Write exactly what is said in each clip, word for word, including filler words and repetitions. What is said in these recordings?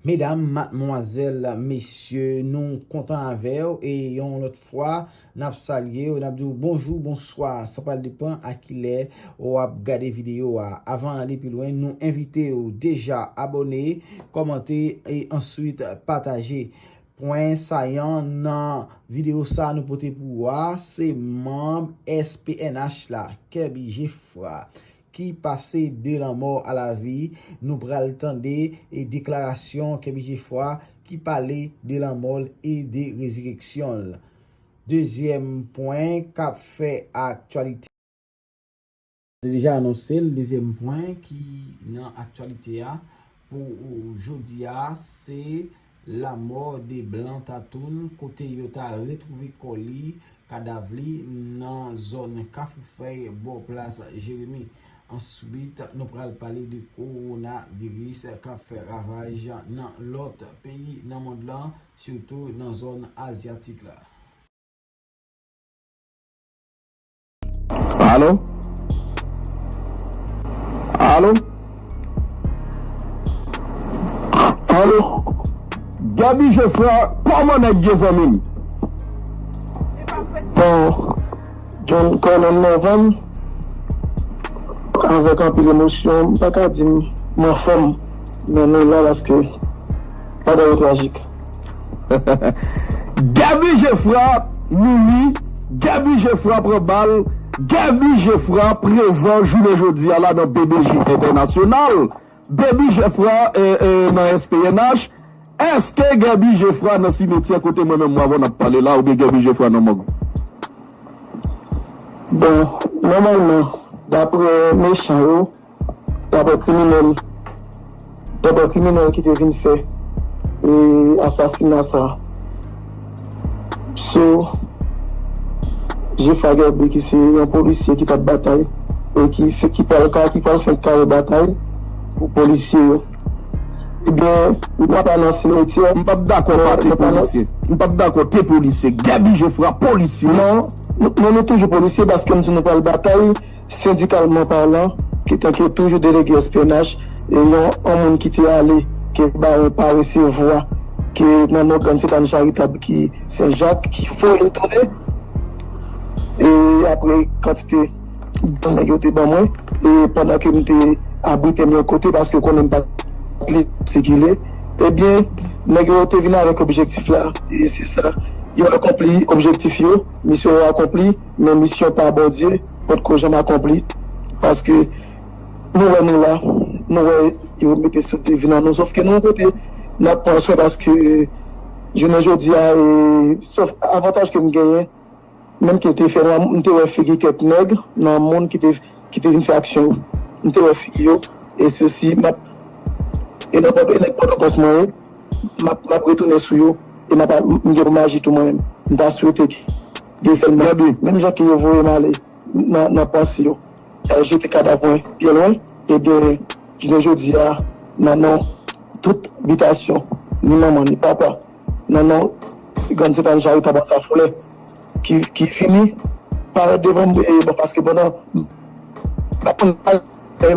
Medam, madmwazèl, mesye, nou kontan avè w e yon lòt fwa, n ap salye w, n ap di w bonjou, bonswa, sa pral depann a kilè w ap gade videyo a. Avan n ale pi lwen, nou envite w deja abòne, kòmante e answit pataje. Pwen sayan nan videyo sa a nou pote pou ou a, se manm S P N H la, Kerby Geffrard, ki pase de lanmò a lavi. Nou pral tande e deklarasyon Kerby Geffrard ki pale de lanmò l e de rezireksyon l. Dezyèm pwen k ap fè aktyalite. Te deja anonse l, dezyèm pwen ki nan aktyalite a pou jodi a, se lanmò de Blanc Tatoune, kote yo ta retwouve kò li, kadav li, nan zòn Kafou Fèy, bò plas Jeremi. Answit, nou pral pale de kowonaviris k ap fè ravaj nan lòt peyi nan mond lan, sitou nan zòn azyatik la. Alo? Alo? Alo? Gaby Geffrard, kòman nèg ye, zanmi m? Bon, John Colin Morvan, avèk anpil emosyon, m pa ka di m anfòm, men nou la paske bagay yo trajik. Gaby Geffrard mouri, Gaby Geffrard pran bal, Gaby Geffrard prezan jounen jodi a la nan B B J Entènasyonal, Gaby Geffrard nan S P N H. Èske Gaby Geffrard nan simetyè kote mwen menm m avè w n ap pale la, oubyen Gaby Geffrard nan mòg? Bon, nòmalman, daprè mechan yo, daprè kriminèl, daprè kriminèl ki te vin fè e asasina sa a. So, Geffrard Gaby ki se yon polisye ki t ap batay e ki fè ki pral ka ki pral fè kare batay pou polisye yo. Ebyen, nou pa nan simetyè. M p ap dakò pa te polisye. M p ap dakò te polisye. Gaby Geffrard polisye. Non, nou, nou, nou toujou polisye paske m di nou pral batay sendikalman palan, ki tanke toujou delege S P N H, e yon, yon moun ki te ale, ke bawon pa resevwa, ke nan non Grann Sentàn Charitab ki Sen Jak, ki voye l tounen. E apre kantite nèg yo te ban mwen, e pandan ke m te abrite m yon kote, paske yo konnen m pa t libre sikile, ebyen, nèg yo te vin avèk objektif la, e se sa, yo akonpli objektif yo, misyon yo akonpli, men misyon pa Bondye potko janm akonpli, paske nou wè nou la, nou wè yo mete sou devi nan nou, sòf ke nou yon kote n ap pran swen paske jounen jodi a, e, sòf avantaj ke m genyen, menm ke te fè m, m te wè figi kèk nèg nan moun ki te, ki te vin fè aksyon yo. M te wè figi yo, e sesi, m ap, e nan pòt, e nèg Pòtoprens mwen yo, m ap, m ap retounen sou yo, e m ap, m gen pou m aji tou mwen menm. M ta swete ke, ke sèlman, menm jan ke yo voye m ale nan, nan panse yo, y al jete kadav mwen byen lwen, ebyen, jounen jodi a, nan non tout bitasyon, ni manman, ni papa, nan non Grann Sentàn Charitab Ansa Folè, ki, ki vini parèt devan m, e, bon, paske pandan m pa konn pale,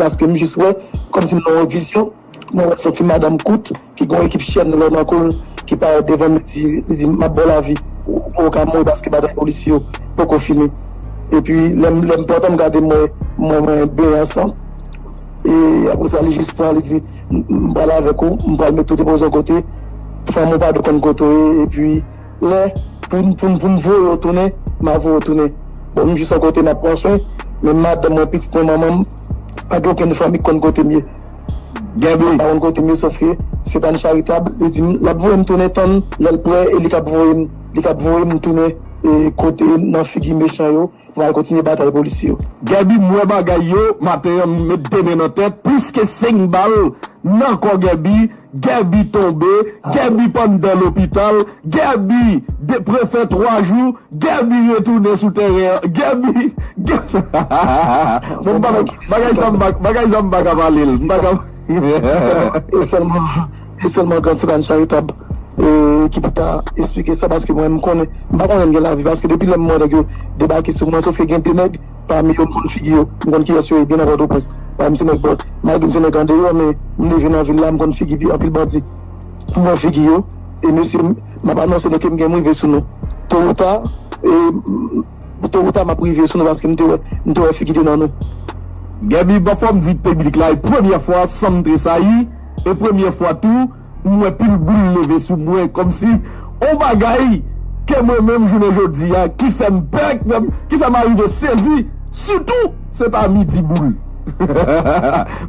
paske m jis wè, kòmsi m nan yon vizyon, mwen wè s on ti madanm kout, ki gen yon ekip chèn lò nan kou l, ki parèt devan m, li di, li di, "M ap ba w lavi, ou, ou ka mouri paske batay polisye yo poko fini." Epi, lè m, lè m pran tan m gade, m wè, m wè mwen benyen an san. E apre sa, li jis pran, li di, "M, m pral avèk ou, m pral met tout epo w sou yon kote, fanmi w pa dwe konn kote w ye, epi lè, pou, pou, pou m voye w tounen, m a voye w tounen." Bon, m jis yon kote, m ap pran swen, men madanm mwen, pitit mwen, manman m, pa gen okenn fanmi k konn kote m ye. Gaby. Pa konn kote m ye, sòf ke Sentàn Charitab, li di m, l ap voye m tounen, tann lè l prè, e li k ap voye m, li k ap voye m tounen, e, kote nan figi mechan yo, pou m al kontinye batay polisye yo. Gaby, m wè bagay yo, maten an, m met de men nan tèt, plis ke senk bal nan kò Gaby, Gaby tonbe, Gaby pann dan lopital, Gaby de, prefè twa jou, Gaby retounen sou tèren an, Gaby, Gaby. Bon, bagay, bagay sa m pa, bagay sa m pa ka pale l, m pa ka. E sèlman, e sèlman Grann Sentàn Charitab, e, ki pou ta esplike sa, paske mwen, m konnen, m pa konnen m gen lavi, paske depi lè m wè nèg yo debake sou mwen, sòf ke gen de nèg, pami yo, m konn figi yo, m konn kiyès yo ye, byen nan Pòtoprens. Pami se nèg bò, malgre m se nèg andeyò, men m leve nan vil la, m konn figi anpil bandi. m wè figi yo. E mesye, m ap anonse nou ke m gen m rive sou nou. To ou ta, e, to ou ta, m ap rive sou nou paske m te wè, m te wè figi te nan nou. Gaby, bon, fò m di piblik la, e premyè fwa san m tresayi, e premyè fwa tou, m wè pil boul leve sou mwen, kòmsi on bagay ke mwen menm jounen jodi a, ki fè m pè, ki fè m, ki fè m arive sezi, sitou, se pa midi boul.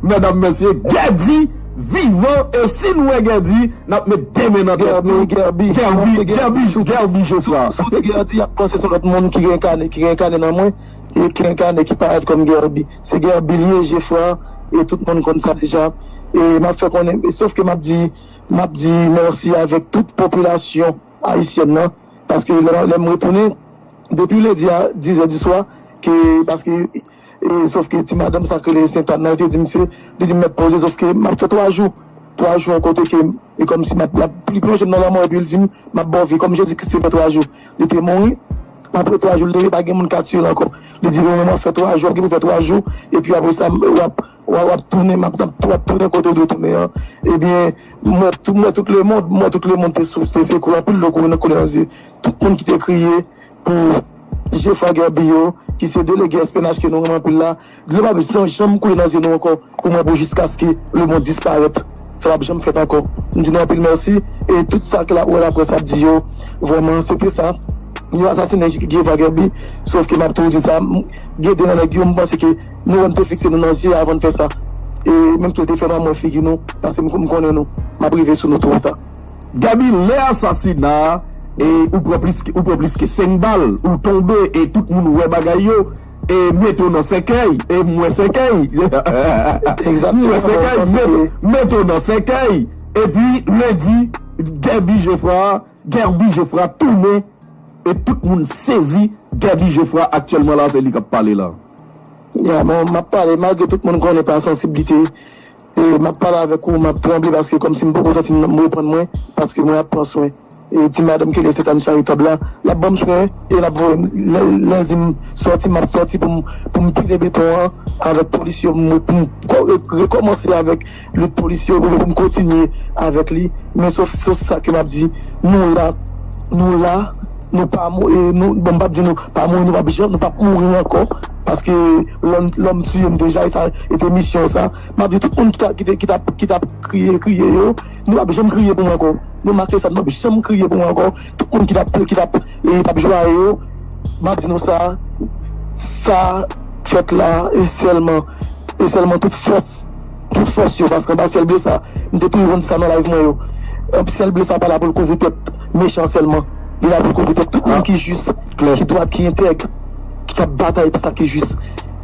Medam, mesye, Gèdi vivan, e si n wè Gèdi, n ap met de men nan tèt nou. Gèbi, Gèbi, Gèbi, Gèbi, Gèbi Jefra. Si w te Gèdi, y ap panse se lòt moun ki renkane, ki renkane nan mwen, e ki renkane, ki parèt kòm Gèbi. Se Gèbi l ye, Jefra, e tout moun konn sa deja. E m ap fè konnen, e sòf ke m ap di, m ap di mèsi avèk tout popilasyon ayisyèn nan, paske lè, lè m retounen, depi lendi a diz è di swa, ke, paske, e, sòf ke ti madanm sa k rele Sentàn nan, li te di m se, li di m mèt poze, sòf ke m ap fè twa jou, twa jou yon kote ke, e kòmsi m ap, l ap, li plonje m nan lanmò, epi li di m, m ap ba w vi, kòm Jezi Kris te fè twa jou, li te mouri, apre twa jou, li leve, pa gen moun ka tiye l ankò. Li di, bon, mwen, m ap fè twa jou, w ap gen pou fè twa jou, epi apre sa, w ap, w ap, w ap tounen, m ap, w ap tounen kote w dwe tounen an. Ebyen, m wè tout, m wè tout lemonn, m wè tout lemonn te sou, te sekwe, anpil dlo koule nan, koule nan zye. Tout moun ki te kriye pou Jefra Gèbi yo, ki se delege S P N H ke nou renmen anpil la, dlo p ap janm, janm koule nan zye nou ankò, pou mwen, pou jiskaske lemonn disparèt. Sa p ap janm fèt ankò. M di nou anpil mèsi, e tout sa ke la, wè laprès ap di yo, vrèman, se te sa. Yo asasinen Jefra Gèbi, sòf ke m ap toujou di sa, m, gen de nan nèg yo, m panse ke nou wè m te fikse nou nan zye avan n fè sa. E menm ke l te fè m an mwen figi nou, paske m, m konnen nou. M ap rive sou nou to ou ta. Gaby, lè asasina a, e ou pran plis ke, ou pran plis ke senk bal, ou tonbe, e tout moun wè bagay yo, e mete w nan sèkèy, e m wè sèkèy. M wè sèkèy, mete, mete w nan sèkèy. Epi, lendi, Gaby Jefra, Gaby Jefra tounen, e tout moun sezi, Gaby Jefra aktyèlman la, se li k ap pale la. Ya, bon, m ap pale, malgre tout moun konnen pa sansiblite, e m ap pale avèk ou, m ap tranble paske kòmsi m poko santi m reprann mwen, paske mwen ap pran swen. E ti madanm ki rele Sentàn Charitab la, l ap ban m swen, e l ap voye m, lè, lè l di m sòti, m ap sòti pou m, pou m pile beton an avèk polis yo, pou m, pou m ko-, re-, rekòmanse avèk lit polis yo, pou m kontinye avèk li. Men sòf, sòf sa ke m ap di, nou la, nou la, nou pa mou-, e nou, bon, m p ap di nou pa mouri, nou p ap janm, nou p ap mouri ankò, paske lòm, lòm tiye m deja, e sa, e te misyon sa. M ap di tout moun ki ta, ki te, ki t ap, ki t ap kriye, kriye yo, nou p ap janm kriye pou mwen ankò. Nou make sa, nou p ap janm kriye pou mwen ankò. Tout moun ki t ap, ki t ap, e, t ap jwaye yo, m ap di nou sa, sa fèt la, e sèlman, e sèlman tout fòs, tout fòs yo, paske anba syèl ble sa, m te toujou konn di sa nan live mwen yo. Anba syèl ble sa pa la pou l kouvri tèt mechan sèlman. Li la pou l kouvri tèt tout moun ki jis, ki dwat, ki entèg, ki ap batay pou sa ki jis.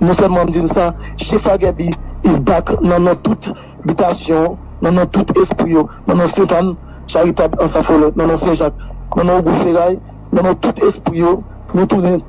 Non sèlman m di nou sa, Jefra Gèbi is back nan, nan tout bitasyon, nan, nan tout espri yo, nan non Sentàn Charitab Ansa Folè, nan non Sen Jak, nan non Ogou Feray, nan non tout espri yo, nou tounen,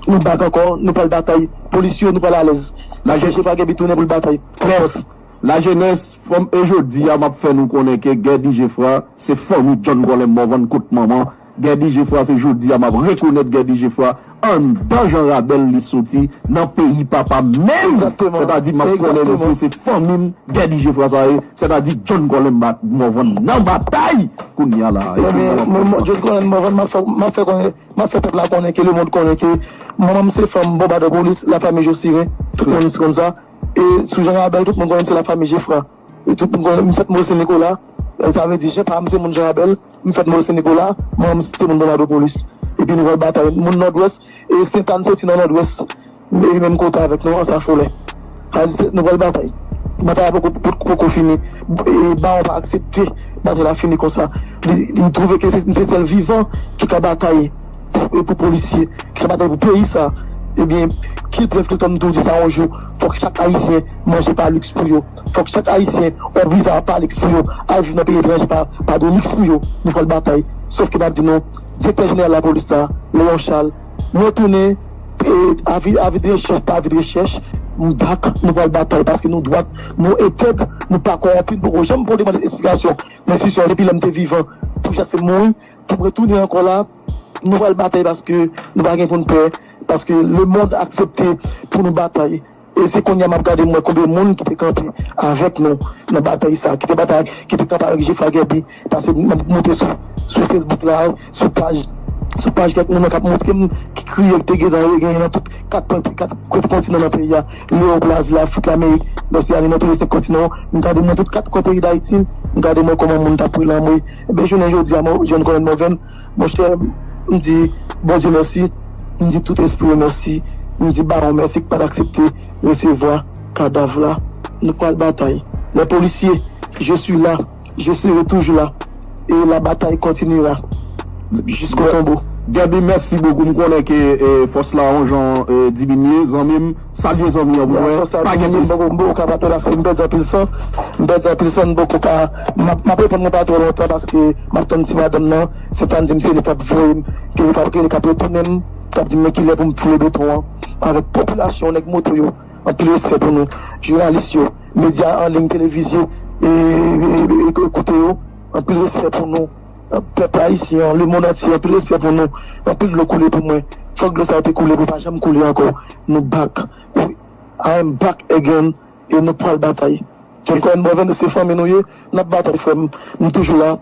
nou back ankò, nou pral batay. Polis yo, nou pral alèz. Paske Jefra Gèbi tounen pou l batay. Klè. Fòs. Lajenès, fanm, e jodi a, m ap fè nou konnen ke Gèdi Jefra, se fanmi John Colem Morvan kot manman. Gèdi Jefra, se jodi a m ap rekonèt Gèdi Jefra anndan Jan Rabèl li soti, nan peyi papa menm. Egzakteman. Sètadi, m ap konnen mesye, se fanmi m, Gèdi Jefra sa ye, sètadi John Colem Morvan nan batay kounye a la. Ebyen, John Colem Morvan, m ap fè, m ap fè konnen, m ap fè pèp la konnen ke lemonn konnen ke manman m se fanm Bonbadè Polis, lafanmi Josiren, tout moun konn sa. E sou Jan Rabèl, tout moun konnen m se lafanmi Jefra. E tout moun konnen m fèt Mòn Sen Nikola. E sa vle di, Jan pa m se moun Jan Rabèl, m fèt Mòn Sen Nikola, manman m se moun Bonbadè Polis. Epi nou pral batay. Moun Nòdwès, e Sentàn soti nan Nòdwès, e li menm kote avèk nou, Ansa Folè. Sa vle di, nou pral batay. Batay la poko, poko, poko fini. E Bawon pa aksepte batay la fini konsa. Li, li twouve ke se, se sèl vivan ki ka batay pou, pou polisye, ki ka batay pou peyi sa. Ebyen, Kilprè Clinton tou di sa yon jou, fòk chak Ayisyen manje pa liks pou yo. Fòk chak Ayisyen, yon viza pa liks pou yo. Al viv nan peyi etranje pa, pa de liks pou yo. Nou pral batay. Sòf ke m ap di nou, direktè jeneral lapolis la, Léon Charles, nou retounen, e, avi, avi de rechèch pa avi de rechèch, m back, nou pral batay paske nou dwat, nou entèg, nou pa kòwonpi, nou poko janm pran demann esplikasyon nan enstitisyon depi lè m te vivan pou jiskaske m mouri, pou m retounen ankò la, nou pral batay paske nou pa gen pou n pè, paske lemonn aksepte pou nou batay. E se kounye a m ap gade m wè konbyen moun ki te kanpe avèk nou nan batay sa, ki te batay, ki te kanpe avèk Jefra Guerby, paske m ap monte sou, sou Facebook la, sou paj, sou paj kèk moun k ap montre m ki kriye ki te gentan genyen nan tout kat kwen, kat kwen kontinan nan peyi a, Lewo Blaz, Lafrik, Lamerik, Loseani, nan tou le senk kontinan yo. M gade mwen tout kat kwen peyi Dayiti, m gade mwen kòman moun t ap rele anmwe. Ebyen, jounen jodi a, mwen, John Colin Morvan, monchè, m di Bondye mèsi, m di tout espri yo mèsi, m di Bawon mèsi ki pa t aksepte resevwa kadav la. Nou pral batay. Les policiers, je suis là, je serai toujours là. Et la bataille continuera jusqu'au tombeau. Gaby, mèsi bokou. M konnen ke eh, fòs la yon jan eh, diminye, zanmi m. Salye zanmi an pou mwen. Fòs la pa gen diminye, m plis. Poko, m poko ka pa pè paske m pèdi anpil san. M pèdi anpil san, m poko ka. M ap, m ap reponn mwen pa twò lontan paske m ap tann ti madanm nan. Se pa di m se li k ap voye m, ke li k ap, ke li k ap retounen m, k ap di m men kilè pou m foule beton an. Avèk popilasyon, nèg moto yo, anpil respè pou nou. Jounalis yo, medya an liy, televizye, e, e, e, e, koute yo, anpil respè pou nou. Pèp ayisyen an, lemonn antye, anpil respè pou nou. Anpil dlo koule pou mwen. Fòk dlo sa yo te koule pou pa janm koule ankò. Nou back. We, I am back again. E nou pral batay. John Colin Morvan, se fanmi nou ye. N ap batay, frè m. M toujou la.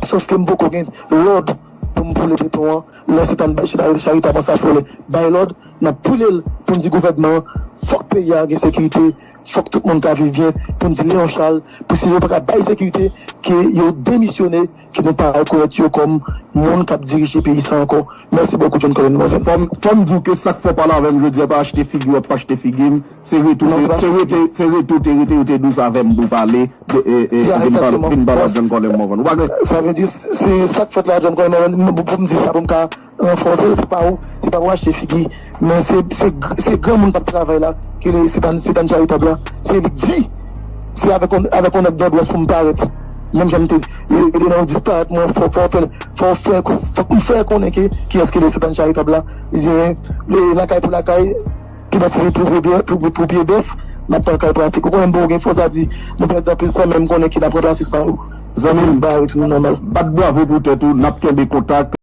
Sòf ke m poko gen lòd pou m boule beton an. Lè se tann bay chita charitab an sa fò lè bay lòd, n ap boule l pou n di gouvènman an, fòk peyi a gen sekirite, fòk tout moun ka viv byen, pou n di Léon Charles, pou si yo pa ka bay sekirite, ke yo demisyone, ke nou pa rekonèt yo kòm moun k ap dirije peyi sa ankò. Mèsi bokou, John Colin Morvan. Fò m, fò m di w ke sa k fè w pale avè m jodi a pa achte figi w, ap pa achte figi m. Se retou, non, se pa se rete, se retou te rete, yo te dous avè m pou pale, de, e, e, ya, vin pale, egzakteman, vin pale ak John Colin Morvan. Ou pa gen... Sa vle di, se sa k fèt la, John Colin Morvan, pou, pou m di sa, pou m ka ranfòse l, se pa ou, se pa pou achte figi. Men se, se, se granmoun k ap travay la, ke le, se tann, se tann charitab la. Se li k di, se avèk on, avèk on nèg Nòdwès pou m parèt. Menm jan m te, e, e, nan disparèt mwen, fò, fò fè, fò fè, fòk m fè konnen ke, kiyès ke le se tann charitab la. Li di, e, lakay pou lakay, ki nan pou, pou, pou, pou, pou pye bèf, n ap pran kay pratik. Ou konnen m poko gen fòs a di, nou pèdi anpil san, men m konnen ke n ap ranplase san yo. Zanmi m, ba retounen nòmal. Bat bravo pou tèt ou, n ap kenbe kontak.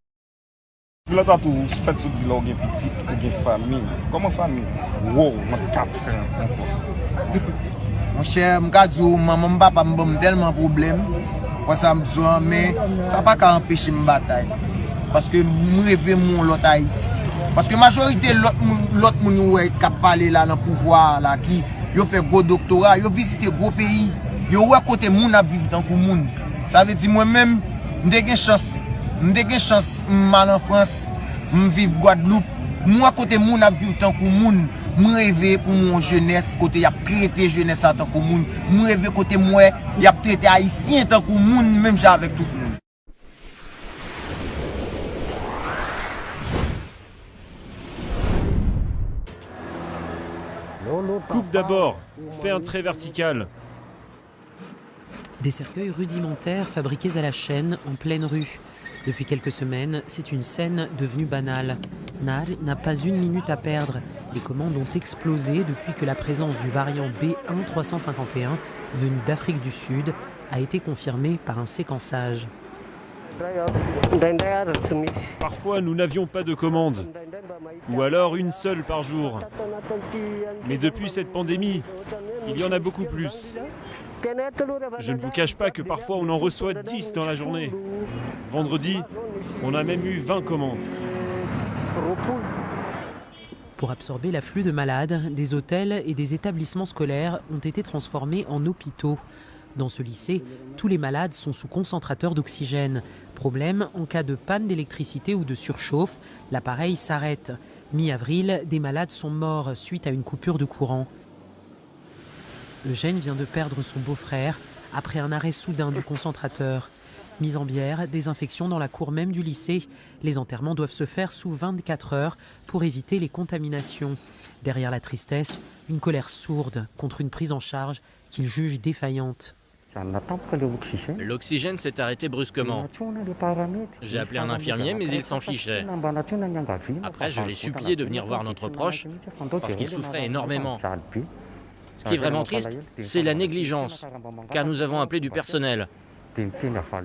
Pilòt la tou, ou fèt sou di lè w gen pitit, ou gen fanmi. Kòman fanmi? Wow, mwen kat frè ankò. Monchè, m ka di w, manman m, papa m ban m tèlman pwoblèm. Wè sa m di w an, men sa pa ka anpeche m batay. Paske m reve m yon lòt Ayiti. Paske majorite lòt moun, lòt moun ou wè k ap pale la nan pouvwa a la, ki yo fè gwo doktora, yo vizite gwo peyi, yo wè kote moun ap viv tankou moun. Sa vle di mwen menm, m te gen chans, m te gen chans, m al an Frans, m viv Gwadloup, m wè kote moun ap viv tankou moun. M reve pou m yon jenès kote y ap trete jenès la tankou moun. M reve kote m wè y ap trete Ayisyen tankou moun, menm jan avèk tout moun. Coupe d'abord, fais un trait vertical. Des cercueils rudimentaires fabriqués à la chaîne en pleine rue. Depuis quelques semaines, c'est une scène devenue banale. Nar n'a pas une minute à perdre. Les commandes ont explosé depuis que la présence du variant B un trois cent cinquante et un, venu d'Afrique du Sud, a été confirmée par un séquençage. Parfois, nous n'avions pas de commande, ou alors une seule par jour. Mais depuis cette pandémie, il y en a beaucoup plus. Je ne vous cache pas que parfois on en reçoit dix dans la journée. Vendredi, on a même eu vingt commandes. Pour absorber l'afflux de malades, des hôtels et des établissements scolaires ont été transformés en hôpitaux. Dans ce lycée, tous les malades sont sous concentrateur d'oxygène. Problème, en cas de panne d'électricité ou de surchauffe, l'appareil s'arrête. Mi-avril, des malades sont morts suite à une coupure de courant. Eugène vient de perdre son beau-frère après un arrêt soudain du concentrateur. Mise en bière, désinfection dans la cour même du lycée. Les enterrements doivent se faire sous vingt-quatre heures pour éviter les contaminations. Derrière la tristesse, une colère sourde contre une prise en charge qu'il juge défaillante. L'oxygène s'est arrêté brusquement. J'ai appelé un infirmier, mais il s'en fichait. Après, je l'ai supplié de venir voir notre proche, parce qu'il souffrait énormément. Ce qui est vraiment triste, c'est la négligence, car nous avons appelé du personnel.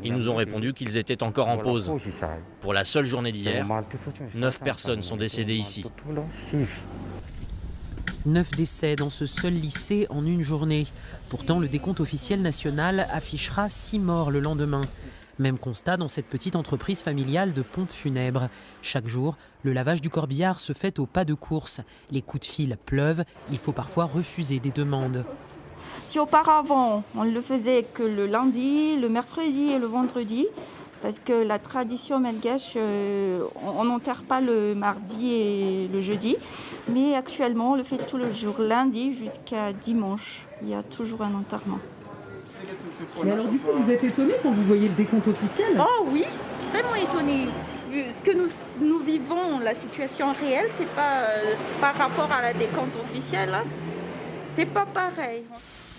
Ils nous ont répondu qu'ils étaient encore en pause. Pour la seule journée d'hier, neuf personnes sont décédées ici. Neuf décès dans ce seul lycée en une journée. Pourtant, le décompte officiel national affichera six morts le lendemain. Même constat dans cette petite entreprise familiale de pompes funèbres. Chaque jour, le lavage du corbillard se fait au pas de course. Les coups de fil pleuvent, il faut parfois refuser des demandes. Si auparavant, on ne le faisait que le lundi, le mercredi et le vendredi, parce que la tradition malgache, euh, on on n'enterre pas le mardi et le jeudi, mais actuellement, on le fait tous les jours, lundi jusqu'à dimanche, il y a toujours un enterrement. Mais alors du coup, vous êtes étonné quand vous voyez le décompte officiel ? Oh oui, vraiment étonné. Vu ce que nous, nous vivons, la situation réelle, c'est pas euh, par rapport à la décompte officielle, hein. C'est pas pareil.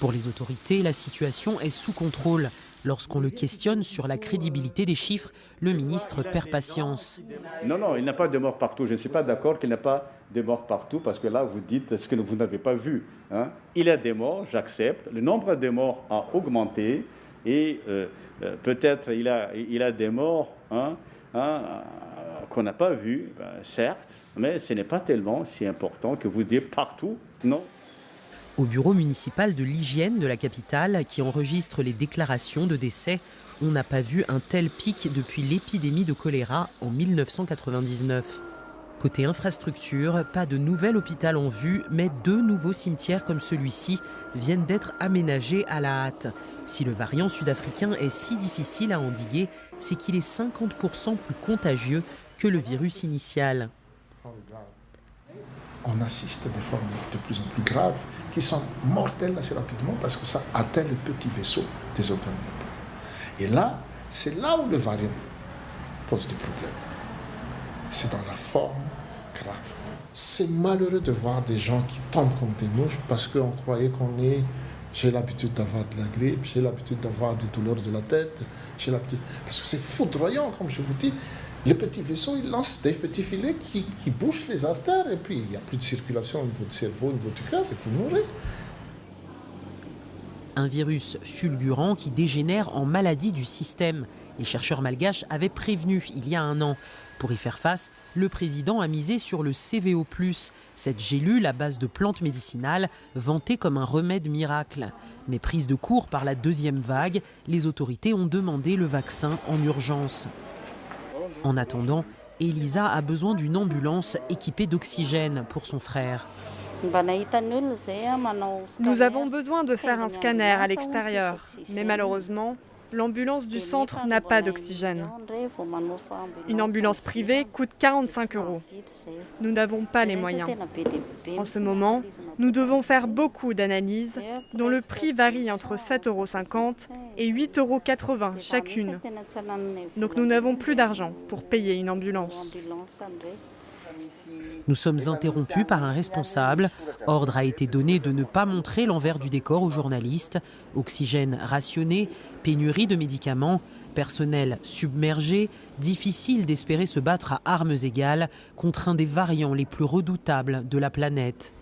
Pour les autorités, la situation est sous contrôle. Lorsqu'on le questionne sur la crédibilité des chiffres, le ministre perd patience. Non, non, il n'y a pas de mort partout. Je ne suis pas d'accord qu'il n'y a pas de mort partout parce que là, vous dites ce que vous n'avez pas vu, hein. Il y a des morts, j'accepte. Le nombre de morts a augmenté et euh, euh, peut-être il a, il a des morts, hein, hein, euh, qu'on n'a pas vues, ben, certes, mais ce n'est pas tellement si important que vous dire partout, non. Au bureau municipal de l'hygiène de la capitale, qui enregistre les déclarations de décès, on n'a pas vu un tel pic depuis l'épidémie de choléra en mille neuf cent quatre-vingt-dix-neuf. Côté infrastructure, pas de nouvel hôpital en vue, mais deux nouveaux cimetières comme celui-ci viennent d'être aménagés à la hâte. Si le variant sud-africain est si difficile à endiguer, c'est qu'il est cinquante pour cent plus contagieux que le virus initial. On assiste à des formes de plus en plus graves qui sont mortelles assez rapidement parce que ça atteint le petit vaisseau des organes nobles. Et là, c'est là où le variant pose des problèmes. C'est dans la forme grave. C'est malheureux de voir des gens qui tombent comme des mouches parce qu'on croyait qu'on est, j'ai l'habitude d'avoir de la grippe, j'ai l'habitude d'avoir des douleurs de la tête, j'ai l'habitude. Parce que c'est foudroyant, comme je vous dis. Les petits vaisseaux, ils lancent des petits filets qui, qui bouchent les artères et puis il n'y a plus de circulation au niveau du cerveau, au niveau du cœur et vous mourrez. Un virus fulgurant qui dégénère en maladie du système. Les chercheurs malgaches avaient prévenu il y a un an. Pour y faire face, le président a misé sur le C V O plus, cette gélule à base de plantes médicinales vantée comme un remède miracle. Mais prise de court par la deuxième vague, les autorités ont demandé le vaccin en urgence. En attendant, Elisa a besoin d'une ambulance équipée d'oxygène pour son frère. Nous avons besoin de faire un scanner à l'extérieur, mais malheureusement, l'ambulance du centre n'a pas d'oxygène. Une ambulance privée coûte quarante-cinq euros. Nous n'avons pas les moyens. En ce moment, nous devons faire beaucoup d'analyses dont le prix varie entre sept euros cinquante et huit euros quatre-vingts chacune. Donc nous n'avons plus d'argent pour payer une ambulance. Nous sommes interrompus par un responsable. Ordre a été donné de ne pas montrer l'envers du décor aux journalistes. Oxygène rationné, pénurie de médicaments, personnel submergé, difficile d'espérer se battre à armes égales contre un des variants les plus redoutables de la planète.